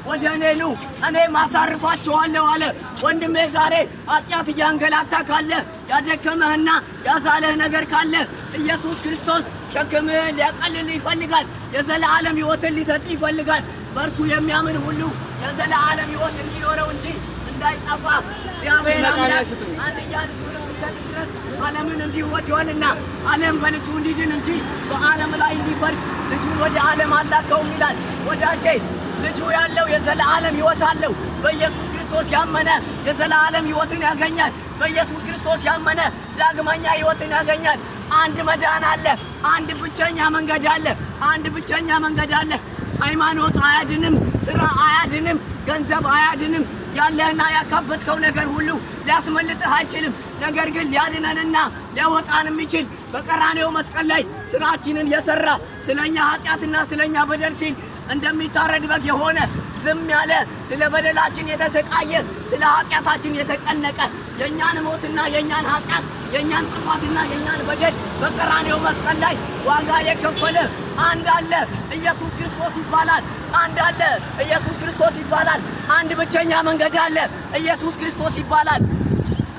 ወደ እኔ ኑ እኔም አሳርፋችኋለሁ አለ። ወንድሜ፣ ዛሬ ኃጢአት እያንገላታ ካለ፣ ያደከመህና ያዛለህ ነገር ካለ፣ ኢየሱስ ክርስቶስ ሸክምህን ሊያቀልል ይፈልጋል። የዘላለም ሕይወትን ሊሰጥ ይፈልጋል። በእርሱ የሚያምን ሁሉ የዘላለም ሕይወት እንዲኖረው እንጂ እንዳይጠፋ፣ እግዚአብሔር አምላክ አንድያ ልጁን እስኪሰጥ ድረስ ዓለምን እንዲሁ ወዷልና፣ ዓለም በልጁ እንዲድን እንጂ በዓለም ላይ እንዲፈርድ ልጁን ወደ ዓለም አላከውም ይላል። ወዳጄ፣ ልጁ ያለው የዘላለም ሕይወት አለው። በኢየሱስ ክርስቶስ ያመነ የዘላለም ሕይወትን ያገኛል። በኢየሱስ ክርስቶስ ያመነ ዳግመኛ ሕይወትን ያገኛል። አንድ መዳን አለ። አንድ ብቸኛ መንገድ አለ። አንድ ብቸኛ መንገድ አለ። ሃይማኖት አያድንም፣ ስራ አያድንም፣ ገንዘብ አያድንም። ያለህና ያካበትከው ነገር ሁሉ ሊያስመልጥህ አይችልም። ነገር ግን ሊያድነንና ሊያወጣን የሚችል፣ በቀራንዮ መስቀል ላይ ስራችንን የሰራ፣ ስለኛ ኃጢአትና ስለኛ በደል ሲል እንደሚታረድ በግ የሆነ፣ ዝም ያለ፣ ስለ በደላችን የተሰቃየ፣ ስለ ኃጢአታችን የተጨነቀ፣ የእኛን ሞትና የእኛን ኃጢአት፣ የእኛን ጥፋትና የእኛን በደል በቀራንዮ መስቀል ላይ ዋጋ የከፈለ አንድ አለ። ኢየሱስ ክርስቶስ ይባላል። አንድ አለ። ኢየሱስ ክርስቶስ ይባላል። አንድ ብቸኛ መንገድ አለ። ኢየሱስ ክርስቶስ ይባላል።